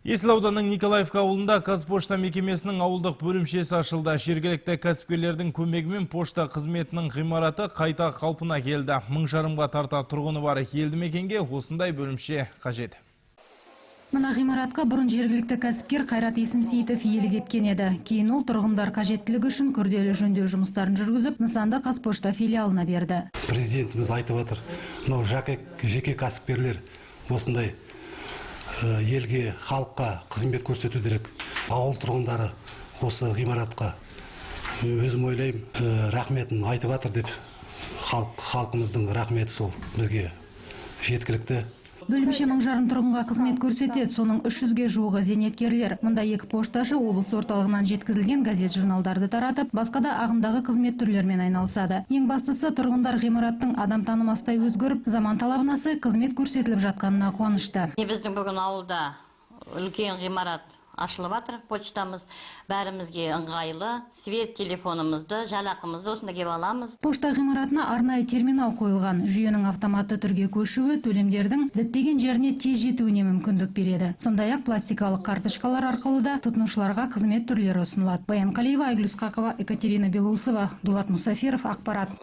Есіл ауданының Николаевка ауылында Қазпошта мекемесінің ауылдық бөлімшесі ашылды. Жергілікті кәсіпкерлердің көмегімен пошта қызметінің ғимараты қайта қалпына келді. 1500-ға тарта тұрғыны бар елді мекенге осындай бөлімше қажет. Мына ғимаратқа бұрын жергілікті кәсіпкер Қайрат Есімсейітов иелік еткен еді. Кейін ол тұрғындар қажеттілігі үшін күрделі жөндеу жұмыстарын жүргізіп, нысанды Қазпошта филиалына берді. Президентіміз айтып отыр, мынау жеке кәсіпкерлер осындай елге, халыққа қызмет көрсету керек. Ауыл тұрғындары осы ғимаратқа, өзім ойлаймын, рахметін айтып жатыр деп, халқымыздың рахметі сол бізге жеткілікті. Бөлімше 1500 тұрғынға қызмет көрсетеді, соның 300-ге жуығы зейнеткерлер. Мұнда екі пошташы облыс орталығынан жеткізілген газет журналдарды таратып, басқа да ағымдағы қызмет түрлерімен айналысады. Ең бастысы, тұрғындар ғимараттың адам танымастай өзгеріп, заман талабына сай қызмет көрсетіліп жатқанына қуанышты. Біздің бүгін ауылда үлкен ғимарат ашылып жатыр, почтамыз бәрімізге ыңғайлы, свет, телефонымызды, жалақымызды осында келіп аламыз. Пошта ғимаратына арнайы терминал қойылған. Жүйенің автоматты түрге көшуі төлемдердің діттеген жеріне тез жетуіне мүмкіндік береді. Сондай-ақ пластикалық карточкалар арқылы да тұтынушыларға қызмет түрлері ұсынылады. Баян Қалиева, Айгүл Ысқақова, Екатерина Белоусова, Дулат Мусафиров, ақпарат.